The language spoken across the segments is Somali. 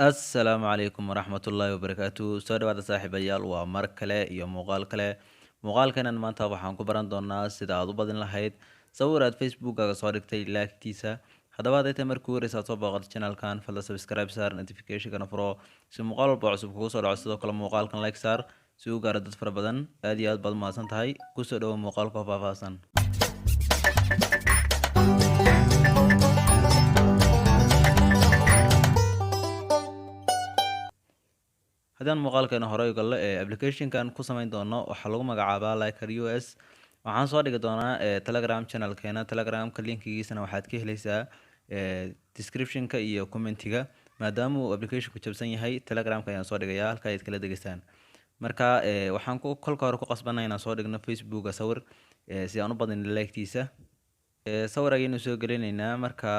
Assalaamu calaykum waraxmatullaahi wabarakaatu. Soo dhawaada saaxiibayaal, waa mar kale iyo muuqaal kale. Muuqaalkanan maanta waxaan ku baran doonaa sida aad u badin lahayd sawir aad Facebookkaaga soo dhigtay laagtiisa. Haddaba hadday tahay markii horeysa aad soo booqato channelkan, fadlan subscribe saar, notificationkana furo si muuqaal walba cusub kugu soo dhaco. Sidoo kale muuqaalkan like saar si uu gaaro dad fara badan. Aad iyo aad baad mahadsan tahay. Kusoo dhawo muuqaalka oo faahfaahsan. Haddaan muuqaalkeena hore u gallo, ee applicationkan ku samayn doono waxaa lagu magacaabaa Liker US. Waxaan soo dhigi doonaa Telegram channelkeena. Telegramka linkigiisana waxaad ka heleysaa descriptionka iyo commentiga. Maadaama uu applicationku jabsan yahay, Telegramka ayaan soo dhigayaa, halka ayaad kala degeysaan. Marka waxaan ku kolka hore ku qasbanay inaan soo dhigno Facebooka sawir si aan u badin like-tiisa. Sawir ayaynu soo gelinaynaa. Marka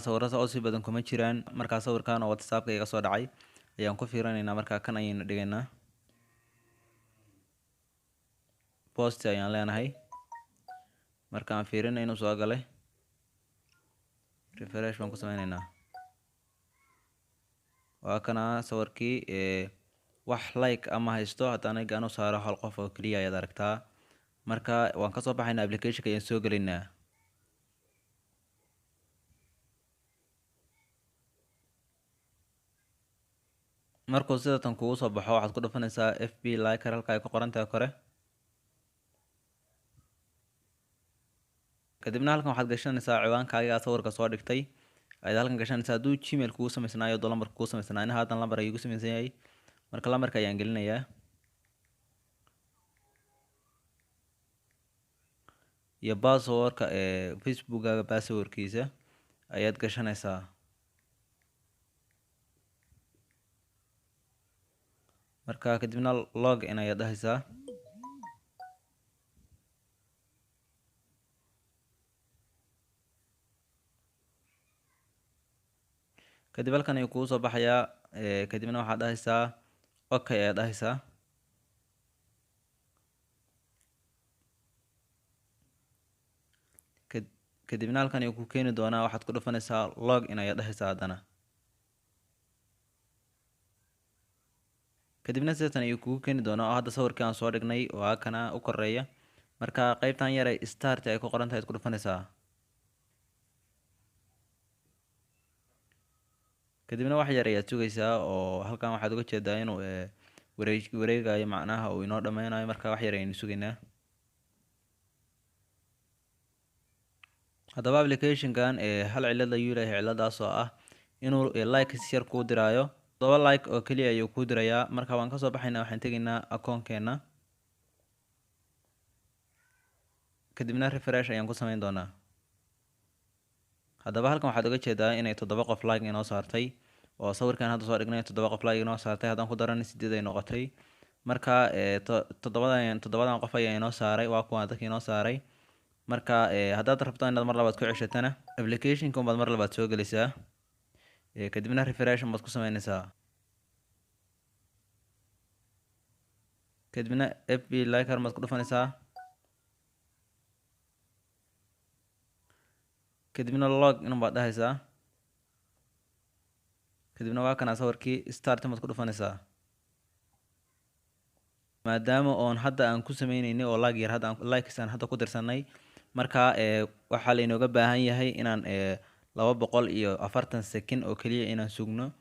sawirada oo si badan kuma jiraan. Markaa sawirkan oo WhatsAppka iga soo dhacay ayaan ku fiirinaynaa. Markaa kan ayaynu dhigaynaa, post ayaan leenahay. Markaan fiirinay inuu soo galay, refresh baan ku sameyneynaa. Waa kana sawirkii. Wax like ama haysto haddaan gaan u saaro hal qof oo keliya ayaad aragtaa. Marka waan kasoo baxaynaa, applicationka ayaan soo gelaynaa. Markuu sidatan kugu soo baxo, waxaad ku dhufanaysaa FB Liker halka ay ku qoran tahay kore. Kadibna halkan waxaad gashanaysaa ciwaankaaga aad sawirka soo dhigtay ayaad halkan gashanaysaa, hadduu Gmail kugu samaysnaayo doo lambarka kugu samaysnaa. Ina haatan lambar ayuu ku samaysan yahay, marka lambarka ayaan gelinayaa iyo passwordka ee Facebookkaaga, passwordkiisa ayaad gashanaysaa. Marka kadibna log in ayaad dhahaysaa. Kadib halkan ayuu kugu soo baxayaa. Kadibna waxaad dhahaysaa okay ayaad dhahaysaa. Kadibna halkan ayuu ku keeni doonaa, waxaad ku dhufanaysaa log in ayaad dhahaysaa haddana. Kadibna sidatan ayuu kugu keeni doonaa oo hadda sawirkii aan soo dhignay waa kana u koreeya. Marka qeybtan yar ay start ay ku qoran tahay ayaad ku dhufanaysaa. Kadibna wax yar ayaad sugaysaa oo halkan waxaad uga jeedaa inuu wareeg wareegayo, macnaha uu inoo dhameynayo. Marka wax yar ayaynu sugaynaa. Haddaba applicationkan hal cilad ayuu leeyahay, ciladaas oo ah inuu likes yar kuu diraayo. 7 like oo keliya ayuu kuu dirayaa. Marka waan kasoo baxaynaa, waxaan tegaynaa akoonkeena, kadibna refresh ayaan ku sameyn doonaa. Haddaba halkan waxaad uga jeedaa inay 7 qof like inoo saartay oo sawirkan hadda soo dhignay 7 qof like inoo saartay. Haddaan ku darana 8 ay noqotay. Marka toddobadan qof ayaa inoo saaray, waa kuwaan dadka inoo saaray. Marka haddaad rabto inaad mar labaad ku ceshatana, applicationka unbaad mar labaad soo gelaysaa, kadibna refresh unbaad ku sameynaysaa. Kadibna FB Liker baad ku dhufanaysaa, kadibna log in baad dhahaysaa. Kadibna waa kana sawirkii, start baad ku dhufanaysaa. Maadaama oon hadda aan ku sameyneynay oo like yar hadda likes aan hadda ku dirsanay, marka waxaa lainooga baahan yahay inaan 240 second oo keliya inaan sugno.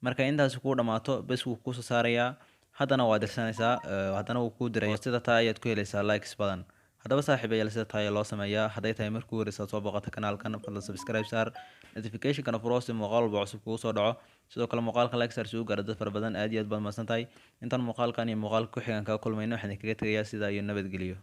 Marka intaasi kuu dhamaato bes, wuu kusoo saarayaa. Haddana waa dirsanaysaa, haddana wuu kuu diraya. Sida taa ayaad ku helaysaa likes badan. Haddaba saaxiibayaal, sida taa ayaa loo sameeyaa. Hadday tahay markii horeysa aad soo booqato kanaalkan, fadlan subscribe saar, notificationkana furo si muuqaal walba cusub kugu soo dhaco. Sidoo kale muuqaalka like saar si uu gaaro dad fara badan. Aad iyo aad baad mahadsan tahay. Intaan muuqaalkan iyo muuqaalka ku xigan kaga kulmayno, waxaan idinkaga tegayaa sidaa iyo nabadgeliyo.